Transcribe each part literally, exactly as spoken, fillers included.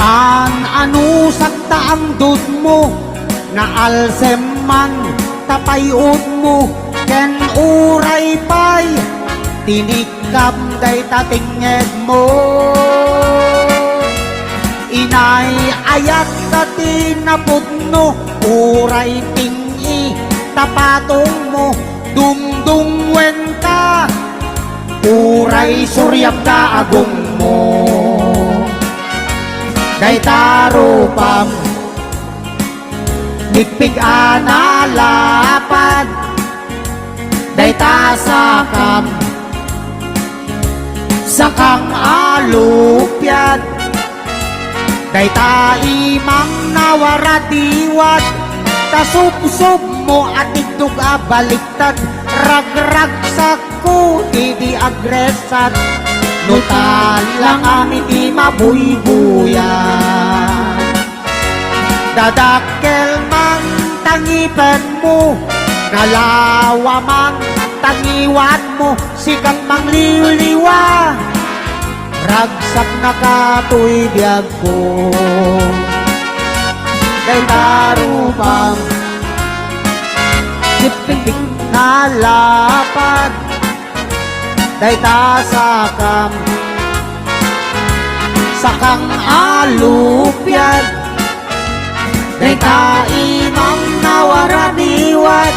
An-anusak ta angdudmo, naalsem man ta pay-odmo, ken uray pay tinikkam dayta tingngedmo. Inay-ayat ta ti napudno, uray ting-i ta patongmo, dumdumwen ta uray suriam ta agongmo. Dayta rupam, nigpig a nalapad. Dayta sakam, sakang a lupiad. Dayta imam nawaradiwad, ta subsubmo a tiddog a baliktad, ragragsakko ti di agresat, no talangam iti mabuybuyan. Dadakkel man ta ngipenmo, nalawa man ta ngiwatmo, sikat mangliwliwa. Ragsaknaka toy biagko. Dayta rupam, nipintik nalapad. Dayta sakam, sakang a lupiad. Dayta imam nawaradiwad,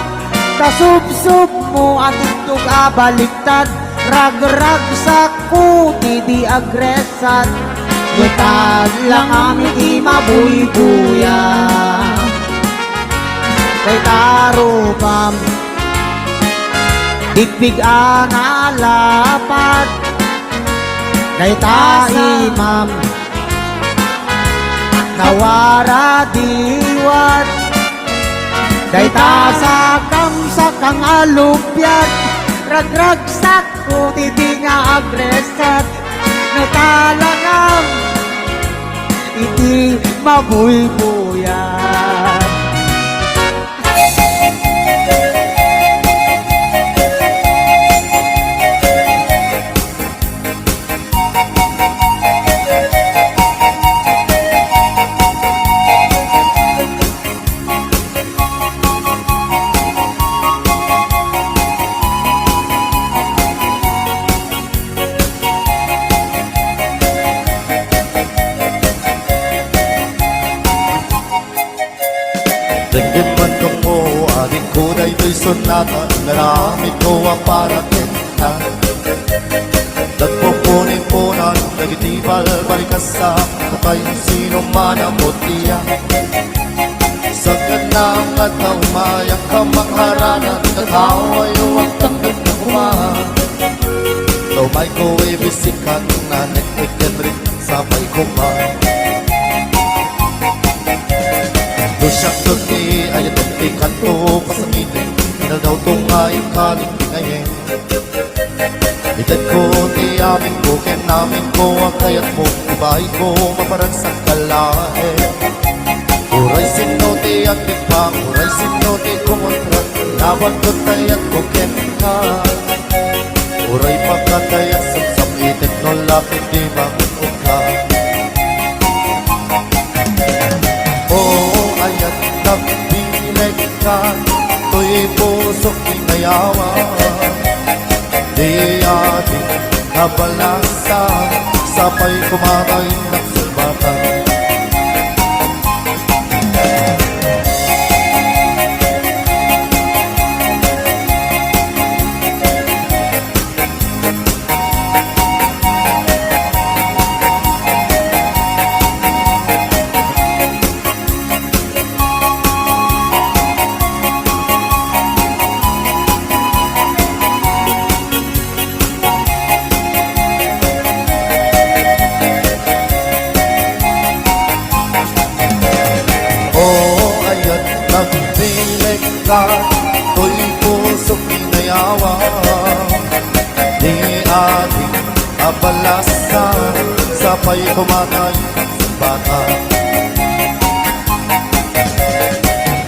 ta subsubmo a tiddog a baliktad, ragragsakko ti di agresat, no talangam iti mabuybuyan. Dayta rupam, nipig a nalapad. Dayta imam, nawaradiwad. Dayta sakam, sakang a lupiad, ragragsakko ti di nga agresat, no talangam iti mabuybuyan. Denggen man gapmo, adingko, daytoy sonata, inaramidko a para kenka. Nagpupunipunan dagiti balbalikasam, kay sino man a mutiak. Sakana nga tao, mayangka mangharana, natawayo agtanggan na koma. Tao, mayko ibisikan, naneknek ken rik-, sapay koma. No siak ket ti ayaten ti kanto, pasamiten, inaldawto nga inkalingbingayen. Itedko ti amingko ken amingko a kayatmo, ibaayko, maparagsak ka laeng. Uray sinno ti agpigpang, uray sinno ti kumontra, laban ket kayatko kenka. Uray pakatay a sapsap, ited no lapid ti mangun-ot ka. Oo, ayat, nagbileg ka, toy pusok inayawan. Di adi nabalasa, sapay koma nga innak sumbatan. Oo, ayat, nagbileg ka, toy pusok inayawan. Di adi a balasa, sapay koma nga innak sumbatan.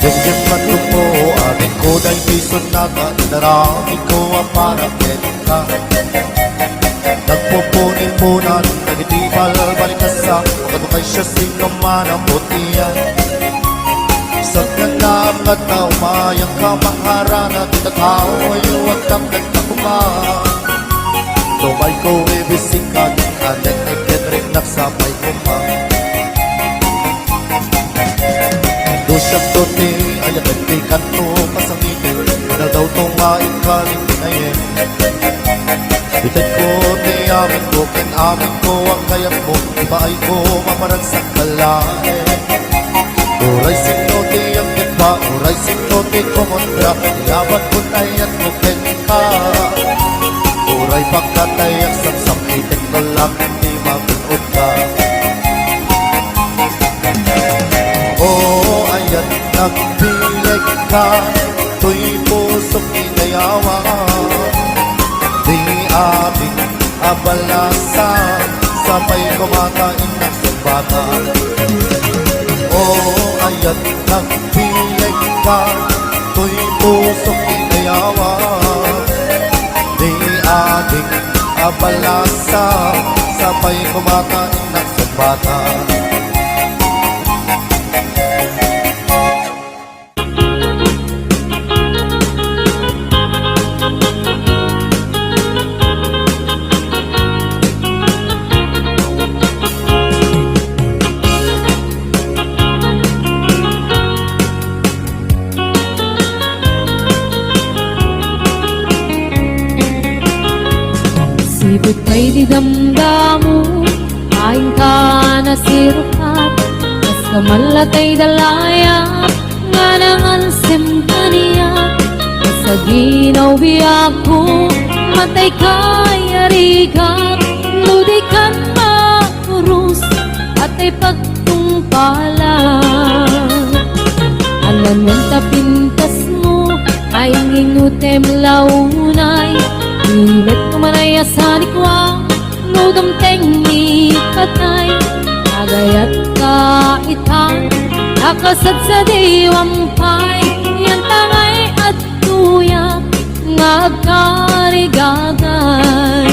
Denggen man gapmo, adingko, daytoy sonata, inaramidko a para kenka. Nagpupunipunan Iti balbalikassa, makadukay siya sino man ang putian. Sagana nga tao, mayang ka mangharana, ti tataw, ayuwag ka, kanta kuma. Tumay ko, ibisik ka, di ka, nek, nek, nek, nek, nagsapay kuma. Dusiak to ti ayat ti kanto pasangiten, nadawto nga ikkan ti nayen. Ited ko ti amin ko ken amin ko ang kayat mo, ipaay ko maparagsak ka laeng. Uray sino ti agketba, uray sino ti kumontra, ti abat ko ayat mo kenka. Uray pagkatayak samsam, ited ko lang ti magun-od ka. O ayat, nagbileg ka, toy pusok inayawak. Di abing abalasa, sapay kumata innak sumbata. O ayat, nagbileg ka, toy pusok inayawak. Di abing abalasa, sapay kumata innak sumbata. Sipud pay di damdamo, ain ka nasirpat, kas kamallatay dalayat, nga nangalsem kaniak, kas aginaw biagko, matay kay arigak, no di kan maurus, atay pagtungpalan. Anan wen ta pintasmo, ay ingutem launay, imet ko manay a sanikua, no dumteng ni patay, agayat ka itan, akasadsadiwam pay, yan tangay adtoyak nga agkarigagay.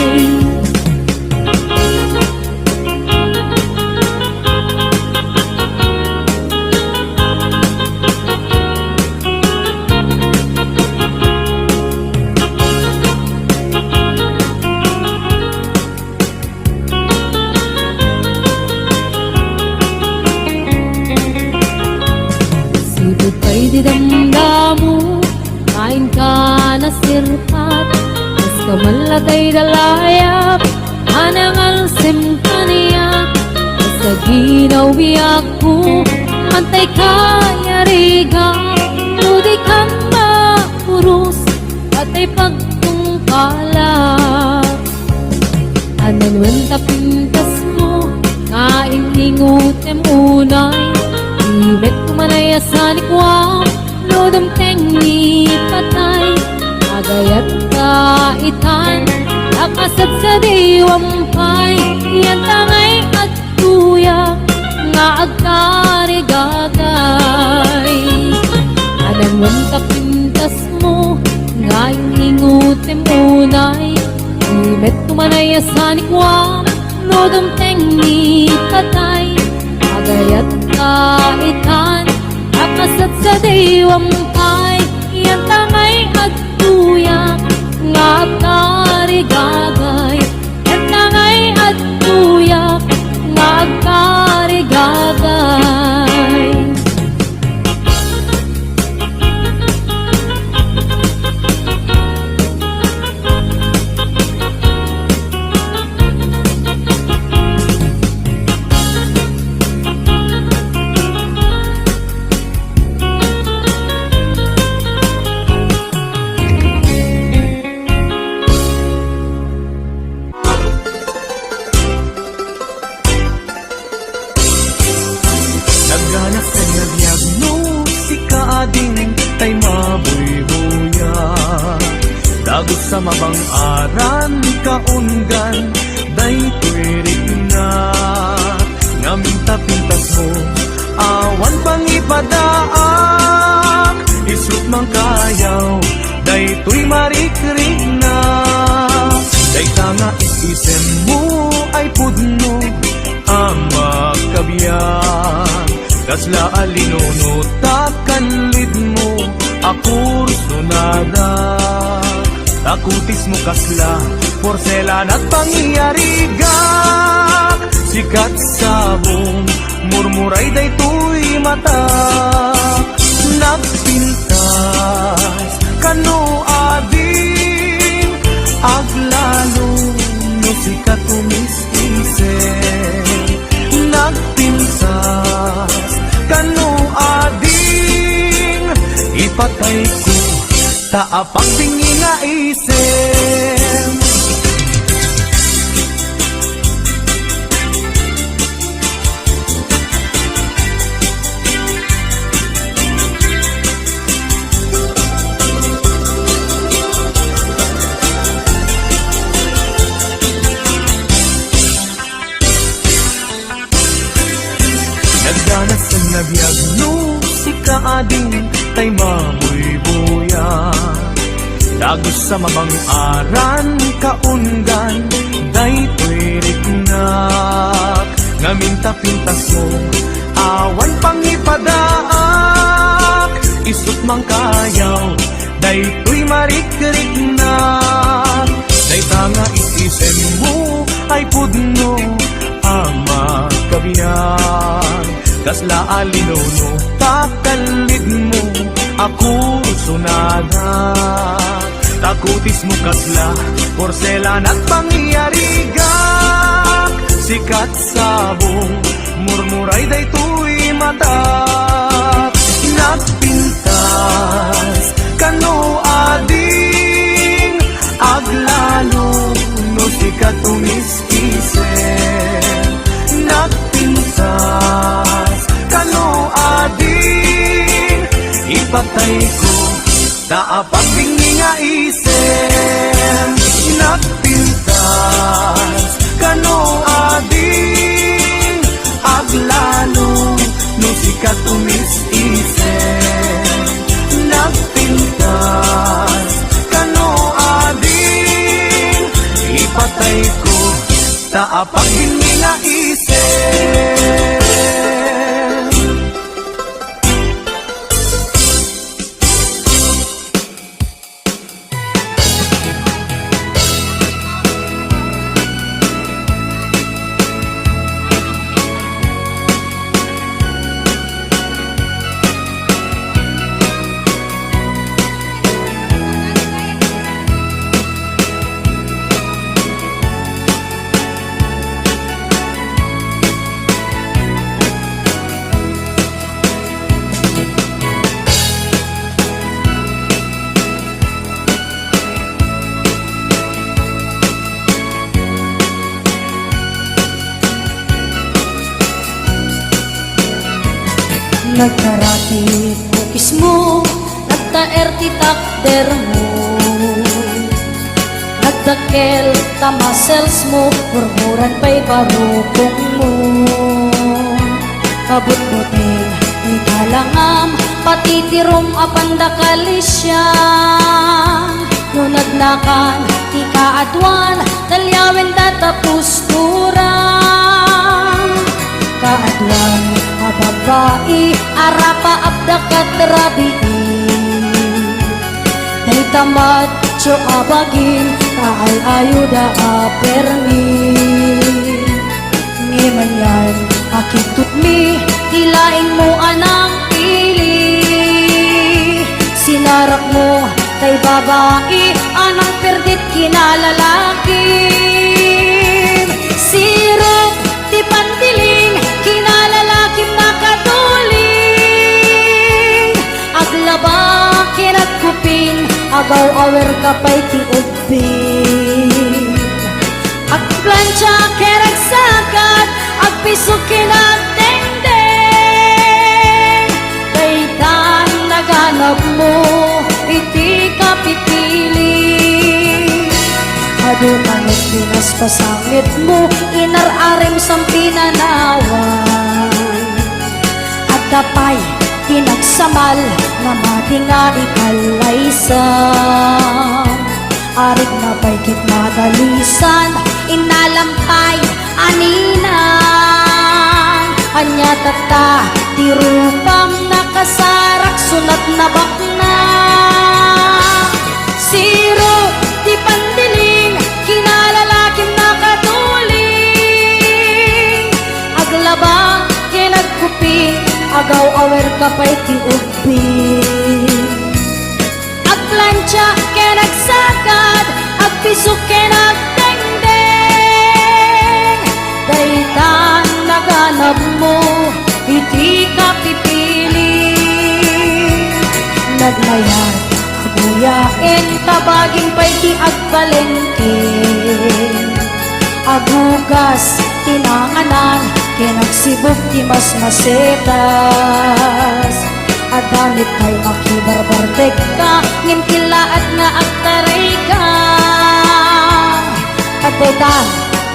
Sipud pay di damdamo, ain ka nasirpat, kas kamallatay dalayat, a nangalsem kaniak, kas aginaw biagko, matay kay arigak, no di kan maurus, atay pagtungpalan. Anan wen ta pintasmo, nga in-ingutem unay, imet ko manay a sanikua, no dumteng ni patay, agayat ka itan, akasadsadiwam pay, yan tangay adtoyak nga agkarigagay. Anan wen ta pintasmo, nga in-ingutem unay, imet ko manay a sanikua, no dumteng ni patay, agayat ka itan, akasadsadiwam pay, yan tangay adtoyak nga agkarigagay, yan tangay adtoyak nga agkarigagay. Nagganak ken nabiag no sika ading tay mabuybuya. Dagus a mabang-aran kaunggan daytoy rikna. Ngem ta pintasmo, awan pangipadaak, isut' mangkayaw daytoy marikrikna. Dayta nga is-isemmo ay pudno a makabiag. Kasla a linunot a kanlidmo a kursunada. Ta kutismo kasla porselan a pangyarigak. Sikat sabong, murmuray daytoy mata. Nagpintas kano ading aglalo no sika tumis-isip. Nagpintas kano ading ipatayko ta apagdingi nga isip. Nagdanas a biag no sika ading tay mamuybuyan. Dagus a mabang-aran kaunggan daytoy riknak. Ngamin ta pintasmo, awan pangipadaak. Isut' mangkayaw daytoy marikriknak. Dayta nga isisemmo ay pudno a makabiag. Kasla a linunot a kanlidmo a kursunada. Ta kutismo kasla porselan a pangyarigak. Sikat sabong, murmuray daytoy mata. Nagpintas kano ading aglalo no sika tumis-isip. Nagpintas kano ading ipatayko ta apagdingi nga isip. Nagpintas kano ading aglalo no sika tumis-isip. Nagpintas kano ading ipatayko ta apagdingi nga isip. Nagkarati ti kukismo, nagtaer ti takdermo. Nagdakkel ta musclesmo, murmuran pay barukongmo. Kabutbuteng ti kalangam, pati ti rum a pandakalisia. No nagnakan ti kaaduan, talyawenda ta pusturan. Kaaduan a babbai, arapaapda ket rabii. Dayta macho a bagim, ta ay-ayoda a permi. Ngem anian a kintutmi, ti laingmo a nangpili. Sinarakmo, tay babai a nangperdit kinalalakim. Sirok ti pantiling, kinalalakim nakatuling. Aglaba ken agkuping, agaw-awerka pay ti ubbing. Agplancha ken agsakad, agpiso ken agdengdeng. Daytan naganabmo iti kapipili. Adu kano ti naspasangitmo, inar-arim san pinanawan. Adda pay ti nagsamal nga madi nga ikallaysam. Arik na pay ket madalisan, Innalam pay a ninang, ania tatta ti rupam nakasarak, sunat nabakna. Sirok ti pandiling, kinalalakim nakatuling. Aglaba ken agkuping, agaw-awer ka pay ti ubbing. Agplancha ken agsagad, agpisok ken agdengdeng. Daytan naganabmo iti kapipili. Naglayat, aguyaen, tabagin pay ti agpalengke. Agugas ti nanganan, ken agsibug ti masmasetas. Adda met pay makibarbardekka, ngem ti laat nga agtarayka. Adda ita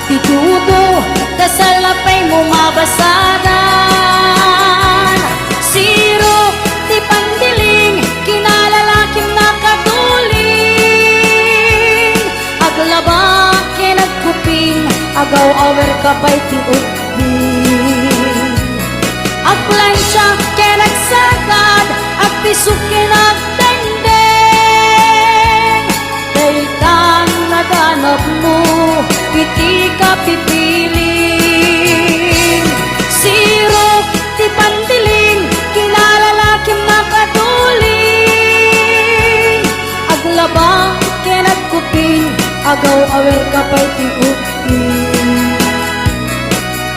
ti tudo, ta sala pay mo mabasagan. Sirok ti pandiling, kinalalakim nakatuling. Aglaba ken agkuping, agaw-awer ka pay ti ubbing. Agplancha ken agsagad, agpisok ken agdengdeng. Daytan naganabmo iti kapipili. Sirok ti pandiling, kinalalakim nakatuling. Aglaba ken agkuping, agaw-awer ka pay ti ubbing.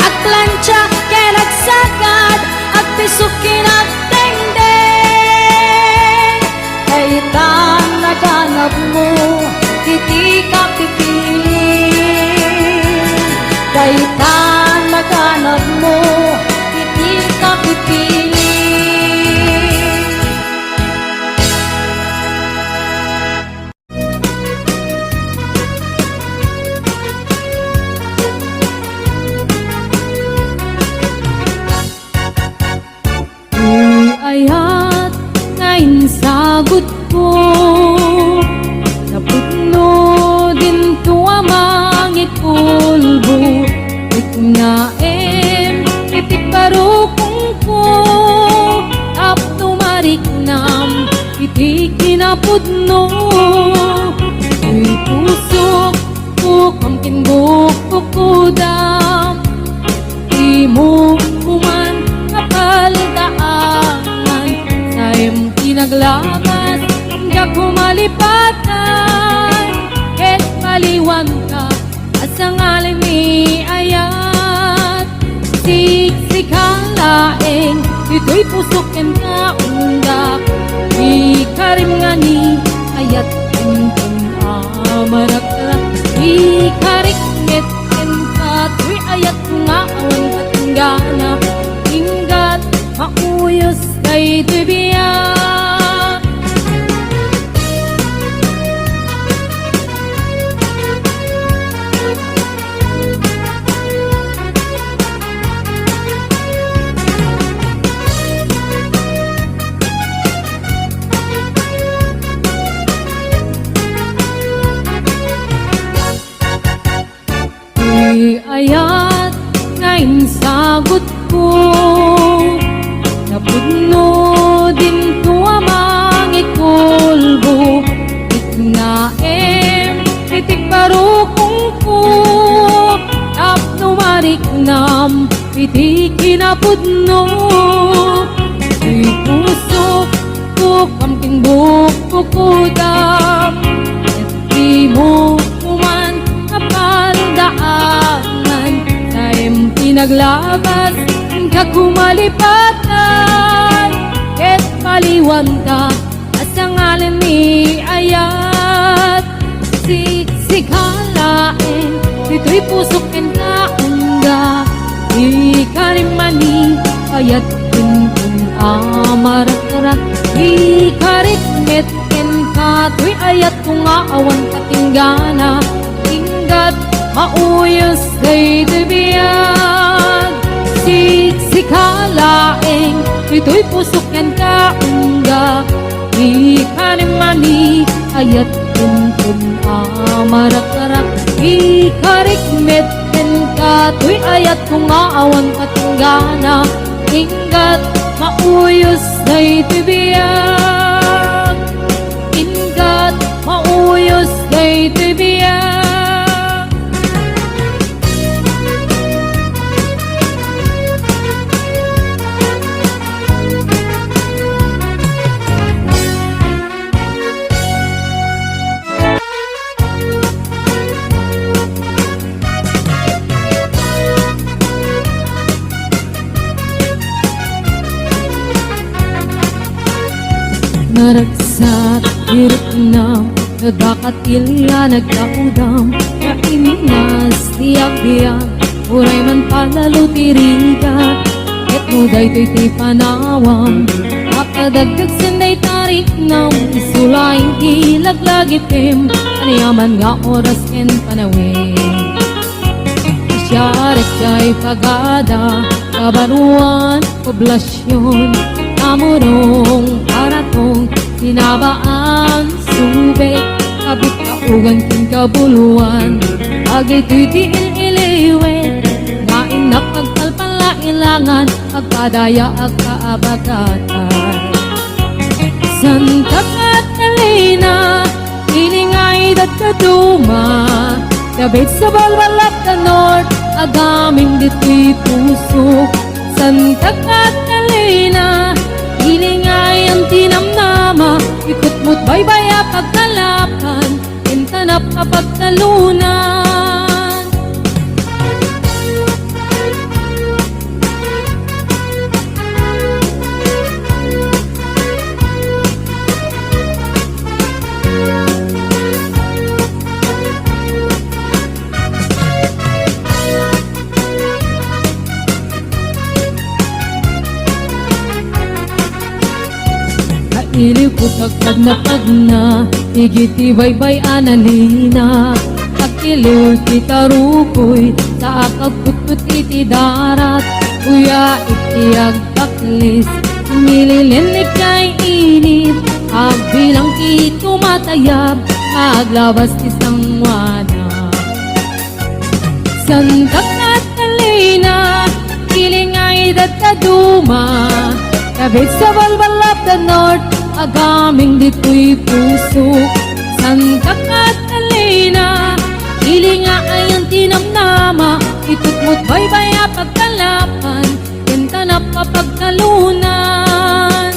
Agplancha ken agsagad, agpisok ken agdengdeng. Daytan naganabmo iti kapipili. Daytan naganabmo iti kapipili. Ti ayat nga insagutko, napudno dinto a mangikulbo. Iknaem iti parukongko, tapno mariknam iti kinapudno. Ti pusok, bukam ken bukbukudam. Ti mumkuman a paldaangan, saem ti naglabas, nga kumalipatan, ket paliwanka a sangalen ni ayat. Siksika laeng, ditoy pusok ken kaundak, ikarim nga ni ayat ken a marakrak, ikarik met ken katoy ayat nga awan katinggana, inggat mauyos daytoy biag. Ti ayat nga insagutko, napudno dinto a mangikulbo. Iknaem iti parukongko, tapno mariknam iti kinapudno. Ti pusok, bukam ken bukbukudam. Ti mumkuman a paldaangan, saem ti naglabas, nga kumalipatan, ket paliwanka a sangalen ni ayat. Siksika laeng, ditoy pusok ken kaundak, ikarim nga ni ayat ken a marakrak, ikarik met ken katoy ayatko nga awan katinggana, inggat mauyos daytoy biag. Siksika laeng, ditoy pusok ken kaundak, ikarim nga ni ayat ken a marakrak, Ikarikmet kenka toy ayatko nga awan patunggana, inggat mauyos daytoy biag, inggat mauyos daytoy biag. Naragsak ti riknam, nadakatil nga nagkaudam, naiminnas ti agbiag, uray man palalo ti rigat. Ket no daytoy ti panawam, makadagdag sen dayta riknam, isu laeng ti laglagipem, aniaman nga oras ken panawen. Siarek jay pagada, kabaruan, poblasion, Amurong, Aratong, Tinabaan, Subic, Kabit, Kaugan, ken Kabuluan. Dagitoy ti il-iliwet, nga innak agpalpalailangan, agpadaya, agkaabagatan. Santa Catalina, ili nga idad kaduma, David sa balbalak da North, agaming ditoy pusok. Santa Catalina, ili nga ayan ti namnama, ikutmot baybay a pagkalapan, intanap a pagtalunan. Nailiw ko pagpagna-pagna, igiti baybay a nalina. Agkiliw ti tarukoy, sa akagkutkot iti darat. Kuya, iti agpaklis, nililinip kay init. Agbilang ti tumatayab, aglabas ti sanguana. Santa Catalina, ili nga idad kaduma, David sa balbalak da North, agaming ditoy pusok. Santa Catalina, ili nga ayan ti namnama, ikutmot baybay a pagkalapan, intanap a pagtalunan.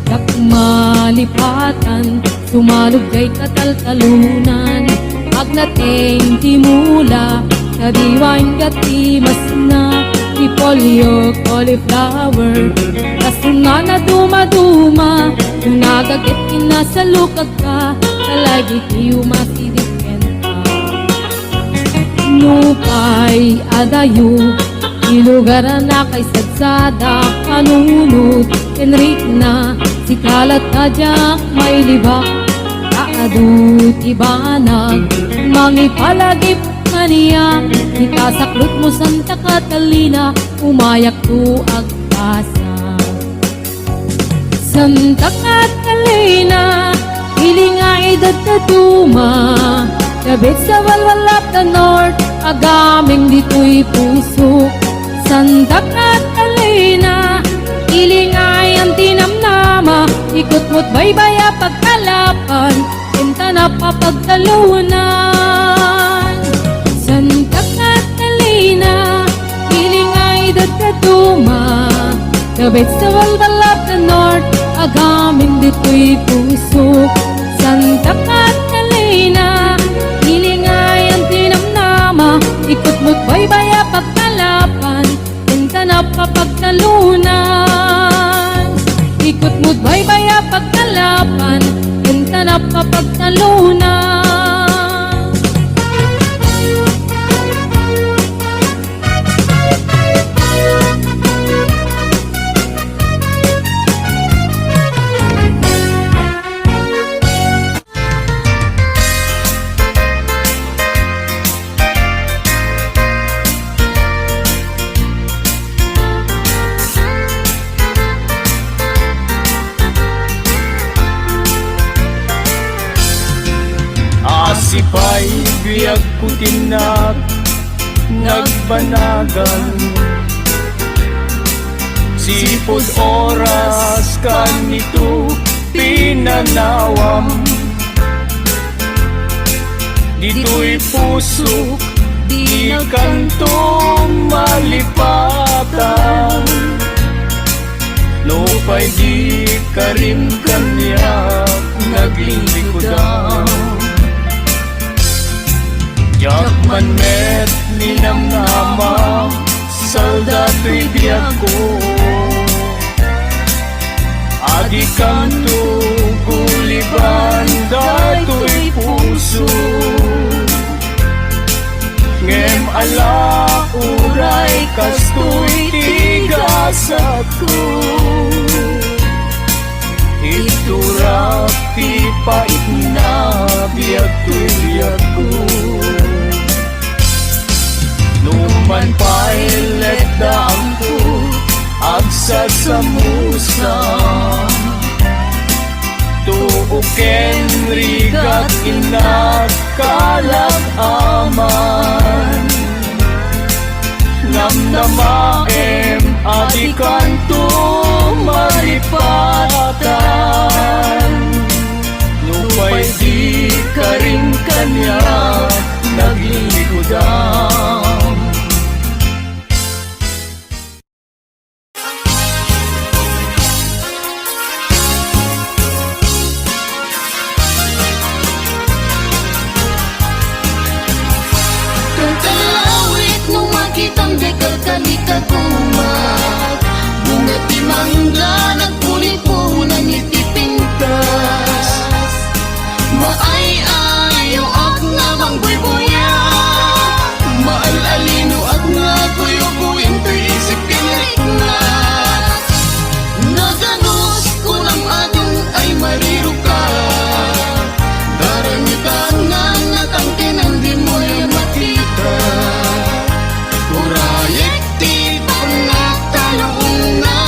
Dak malipatan, sumalog jay kataltalunan. Agnateng ti mula, kadiwa inggana ti masna, repolyo, cauliflower. Kas nga nadumaduma, nagaget inasalukagka, talay ditoy umasideg kenka. Nupay adayo, ti lugar a nakaisadsada, panunot ken rikna, sika latta diak mailibak, ta adu ti banag, mangipalagip kaniak, ita saklotmo Santa Catalina, umayakto agbasag. Santa Catalina, ili nga idad kaduma, David sa balbalak da North, agaming ditoy pusok. Santa Catalina, ili nga ayan ti namnama, ikutmot baybay a pagkalapan, intanap a pagtalunan. Santa Catalina, ili nga idad kaduma, David sa balbalak da North, agaming ditoy pusok. Santa Catalina, ili nga ayan ti namnama, ikutmot baybay a pagkalapan, intanap a pagtalunan. Ikutmot baybay a pagkalapan, intanap a pagtalunan. tinnak nagbanagan. Sipud oras kanito pinanawam. Ditoy pusok, di kanto malipatan. Nupay di karim kaniak naglinglikudam. Diak man met ninamnama, saldatoy biagko. Adi kanto guliban datoy puso. Ngem ala uray kastoy ti gasatko. Iturak ti paitna, biag toy biagko. Numan pay letdaangko, agsasamusa. Tuo ken rigat, innak, kalak, aman. Namnamaem a di kanto malipatan. Nupay di karim kaniak naglinglikudam. Kanta lawit no makitam, dayta kalkali kaguma. Bunga ti mangga, nagpunipunan iti pintas. Maay-ayoak nga mangbuybuya. Maal-alinoak nga guyuguin toy isip ken rikna. Naganus, kunam, adun ay mariruka. Daramitan nga natangken, dimo a makita. Urayek ti panagtaluna.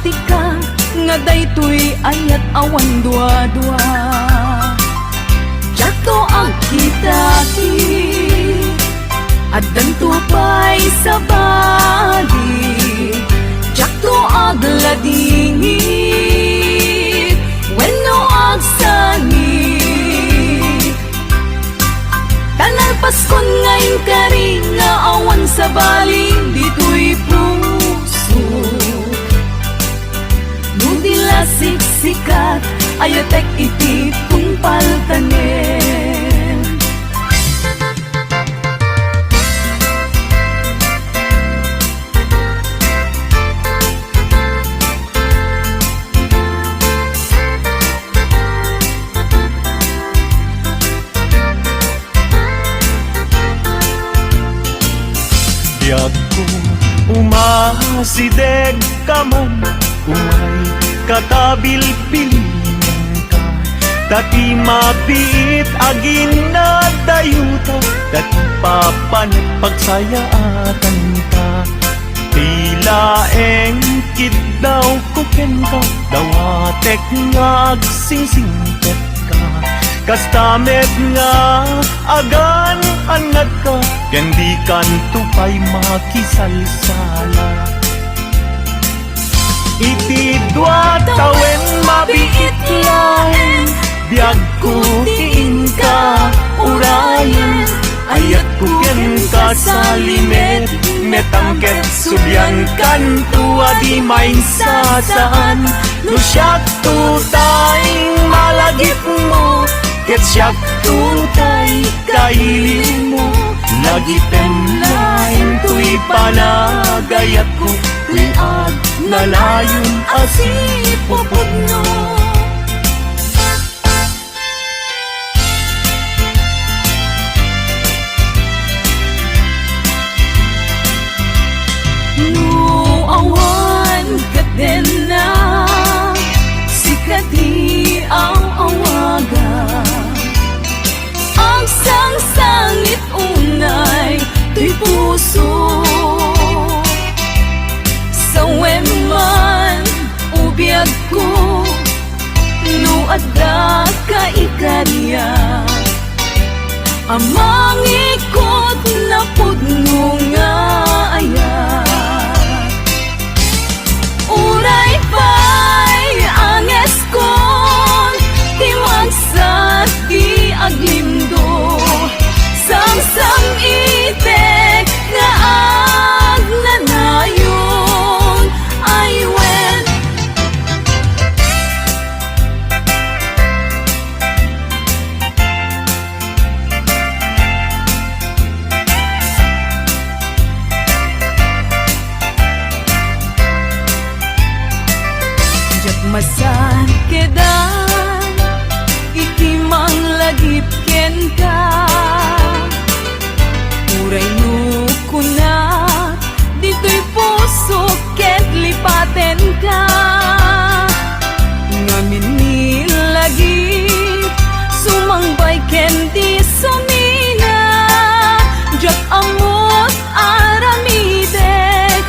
Tika nga daytoy ayat awan duadua. Diakto agkitati, addanto pay sabali. Diakto agladingit wenno agsangit. Ta nalpaskon nga inkari nga awan sabali ditoy puso. No di la siksikat, ayatek iti tungpal tanem. Biagko, umasidegka man, umay katabilbilinenka. Ta ti mabiit a ginadayuta, ta ti papanet pagsayaatanka. Ti laeng kiddawko kenka, dawatek nga agsingsingpetka. Kasta met nga agan-annadka, ken dikanto pay makisalsala. Iti dua tawen mabiit laeng, biagko ti inka urayen. Ayatko kenka salimet, met angket sudiankanto a di mainsasaan. No siakto tay malagipmo, ket siakto tay kailiwmo, lagitem laeng toy panagayatko, ti agnanayon a sipupudno. No awan ket dennak, sika ti aw-awagak. Agsangsangit unay toy puso. Sawem man, o biagko, no adda kaikariak a mangikot napudno nga ayat. Uray pay angeskon ti magsat ti aglimdo, samsam-itek nga agnanayon, ay wen. Diak masankedan iti manglagip kenka. Uray no kunak, ditoy pusok ket lipatenka. Ngamin ni lagip, sumangbay ken di sumina. Diak ammot aramidek,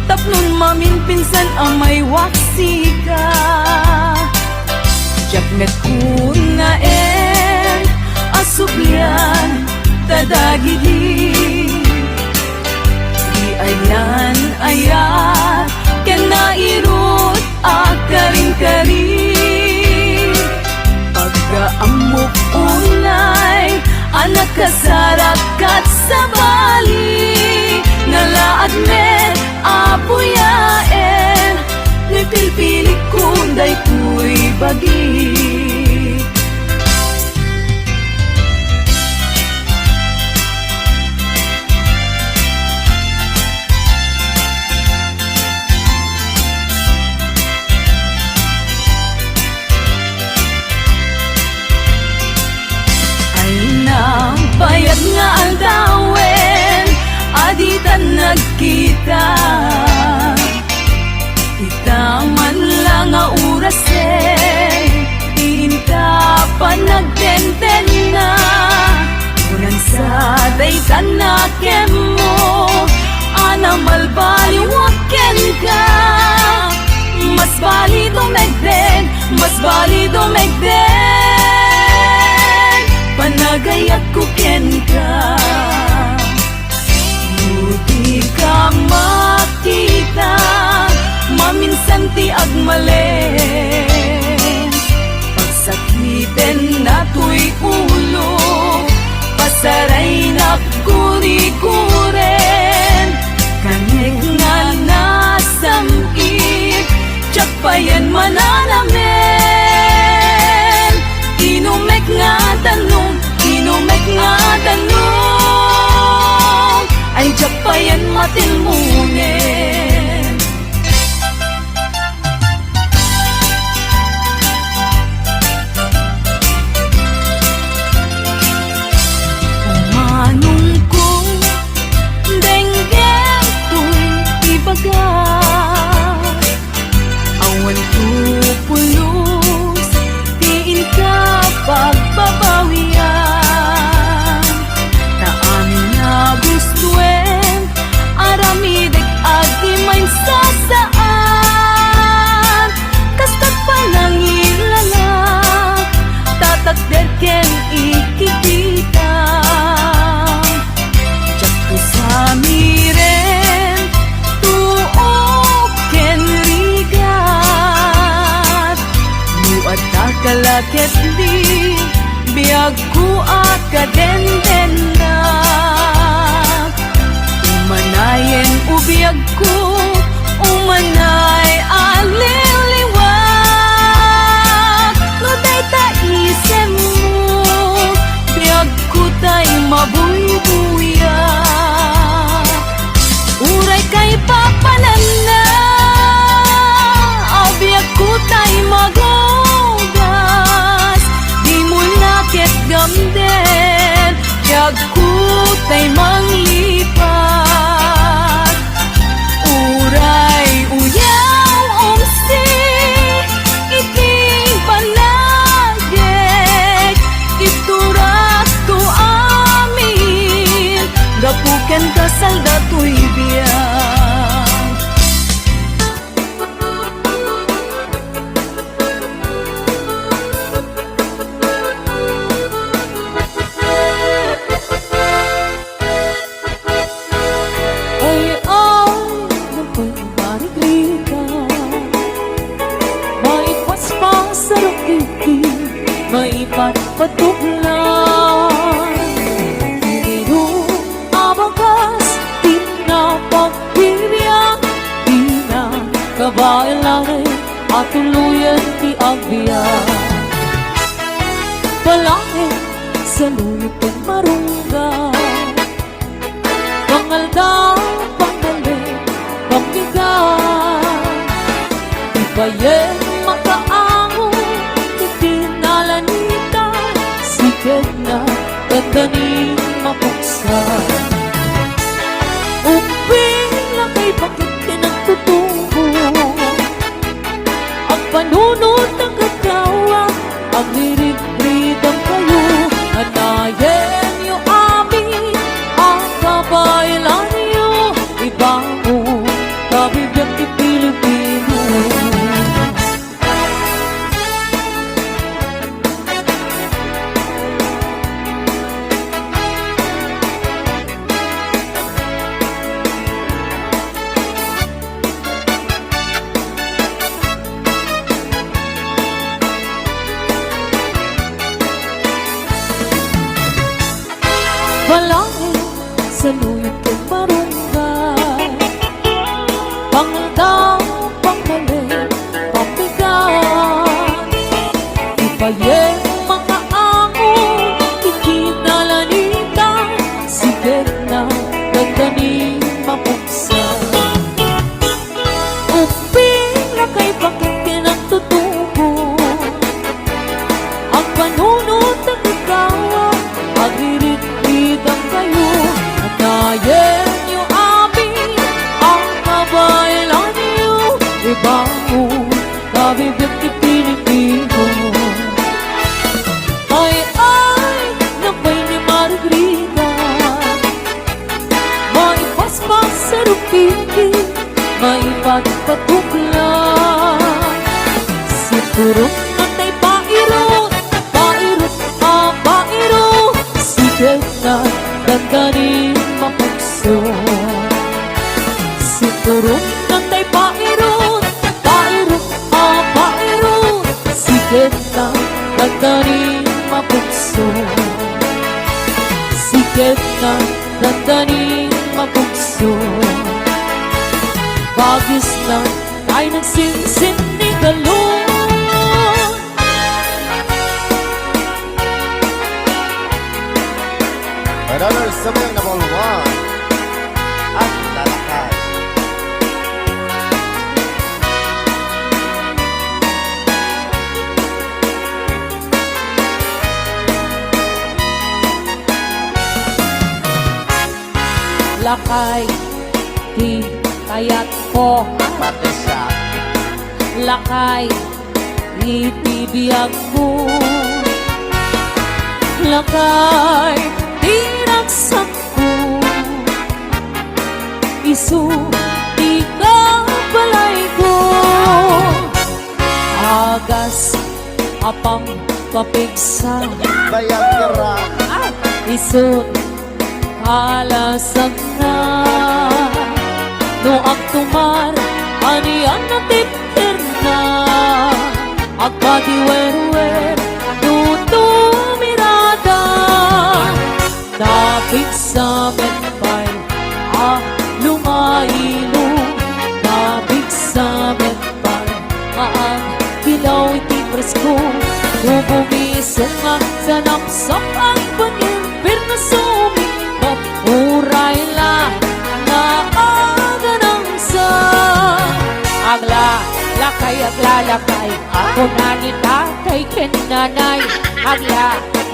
tapnon maminpinsan a maywak sika. Diak met kunaen a sublian ta dagidi di ayan-ayat ken nairut a karin-kari. Pagaammok unay a nakasarak kat sabali, nalaag met a puyaen, no ipilpilikko daytoy bagi. Ay nagbayag nga aldawen a ditan nagkita. Ita man la nga orasen, inta panagtentenna. Kunansa dayta nakemmo a namalbaliwak kenka. Mas bali dumegdeg, mas bali dumegdeg, panagayatko kenka. No dika makita, maminsan ti agmalem. Pagsakiten natoy ulo, pasaraynak guriguren. Kaniek nga nasam-it, diak payen mananamen. Inumek nga danum, inumek nga danum, ay diak payen matilmonen. Umanongko, denggem toy ibaga. Awan to pulos ti inka pagbabawian. Ta amin a gustoem, aramidek a di maisasaan. Kasta panangilala, tatakder ken ikikita. Diakto samiren, tuok ken rigat. No adda ka la ketdi, biagko a kadendennak. Umanayen o biagko, umanay a liliwak. No dayta isemmo, biagko tay mabuybuyak. Uray kaipapananna a biagko tay magugas, dimo la ket gamden, biagko tay manglipat. Uray uyaw umsi iti banagek, iturakto amin gapu ken kasal datoy biag. Ay, ay, napaymarigrika. Maipaspas a rukiti, maipatpatugla. Pero abagas, di na pagwirian, di na kabaelan, a tuluyen ti agbiag. Palaeng, saluyot ken marunggan. Pangaldaw, pangmalem, pammigat. Ipayen makaango, iti nalanita, siket na, ganda ni mapuksa. Ubbing lakay bakit ti nagtutubo. Agpanunot a gaggawa, agririgridam kayo, anayen yo amin a kabaelan yo, ibangon, kabibiag ti Pilipino. Balaeng, saluyot ken marunggan, pangaldaw, pangmalem, pammigat. Ipayen makaango, iti nalanita, siket na, ganda ni mapuksa. Ubbing lakay bakit ti nagtutubo. Agpanunot a gaggawa, agririgridam kayo, anayen yo amin a kabaelan yo, ibangon, kabibiag ti Pilipino. dandanin mapukso. Siket na dandanin mapukso. Bagis na ay nagsinsin ni Galon. Another sabayang number one. At lalakad. Lakay ti kayatko. Pati siya. Lakay iti biagko. Lakay ti ragsakko. Isu ti kabalayko. Agas a pampapigsa. Bayag kara. Ah, isu kalasagna. No agtumar, anian a tipkerna. Agpadiwerwer, no tumirada. Napigsa met pay a lumailog. Napigsa met pay a agkilaw iti presko. Gugumisong a sanapsap ang panyempir na sumingkap. Uray la nga aganangsa. Agla, lakay, aglalakay. Kuna ni tatay ken nanay. Agla,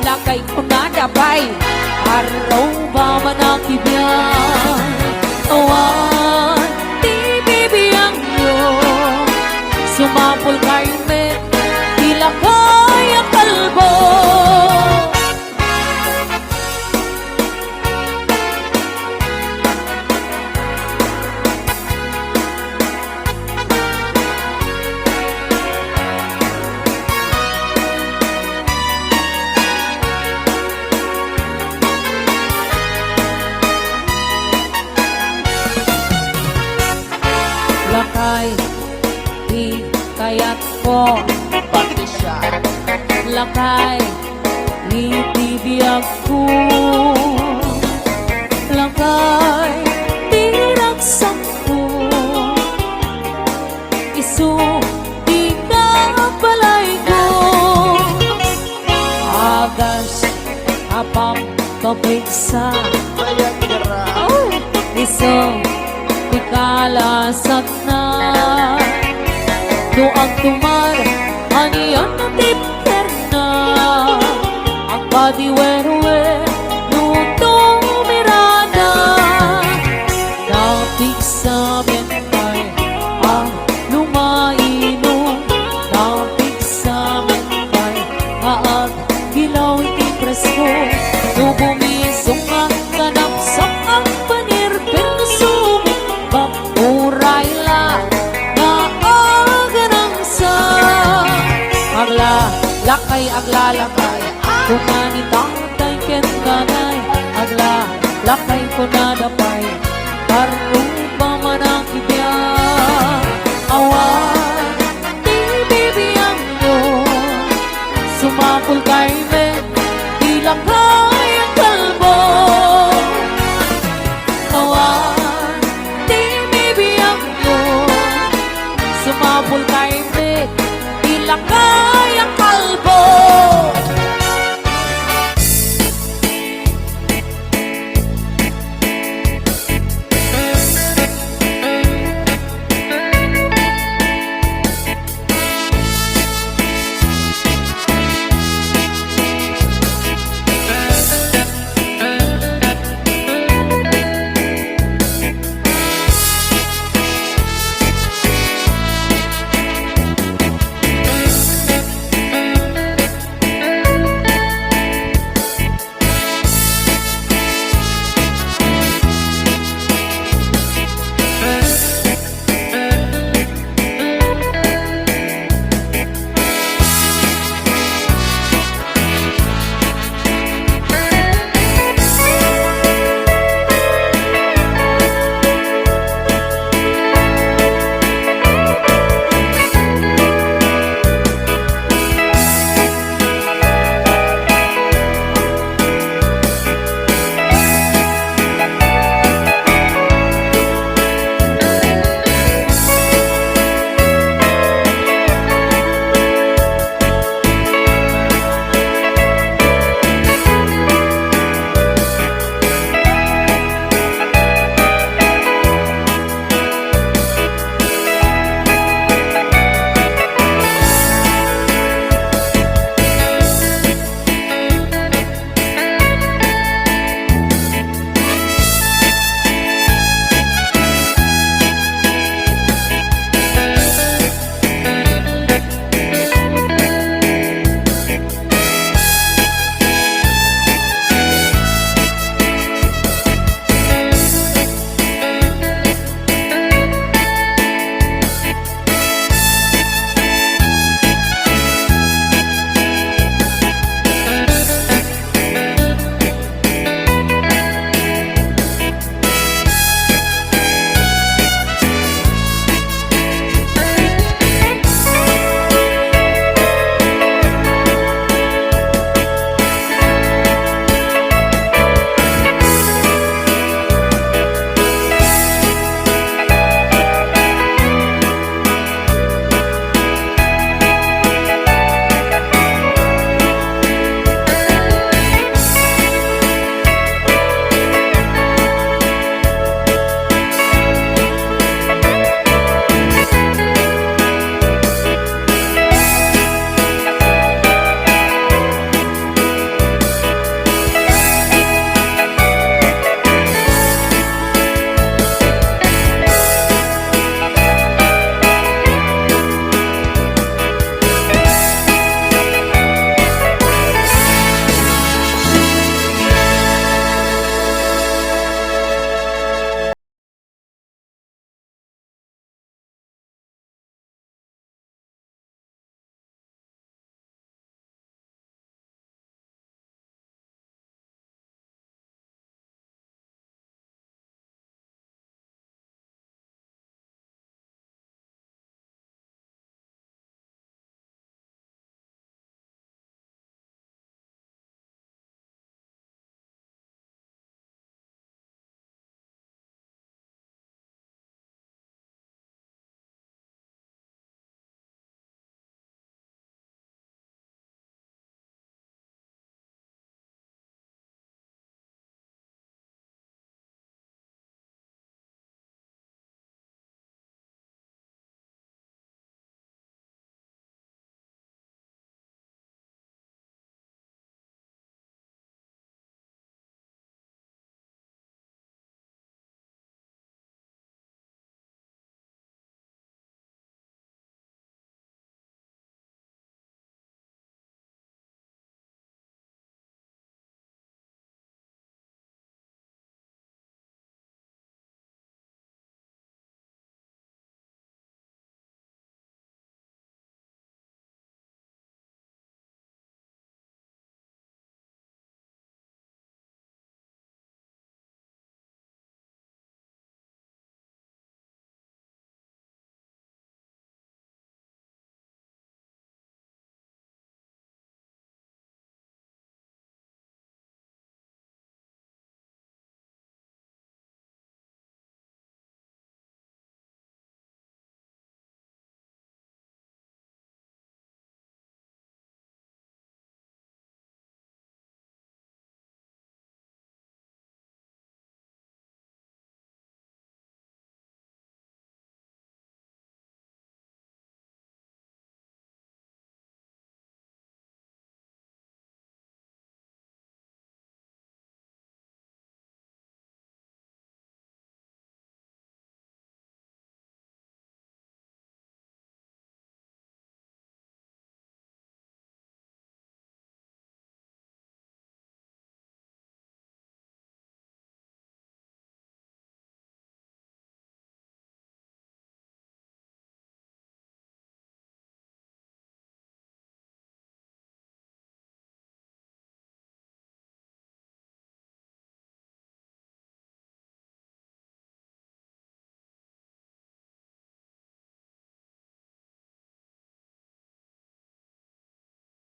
lakay kunada pay. Arruba man a kibiang. Awan ti bibiangyo. Sumapul kay met ti lakay a kalbo. Lakay ti kayatko. Pati siya. Lakay iti biagko. Lakay ti ragsakko. Isu ti kabalayko. Agas a pampapigsa. Bayag kara. Oh, isu ti kalasagna. No agtumar, anian a tipkerna. Agpadiwerwer, no tumirada. Napigsa met pay a lumailog. Napigsa met pay a agkilaw iti presko. No gumisong a kanapsap ang panirpir no sumingkap. Uray la nga aganangsa. Agla, lakay, aglalakay. Kuna ni tatay ken nanay. Agla, lakay kunada pay. Arruba man a kibiang. Awan ti bibiangyo. Sumapul kay met ti lakay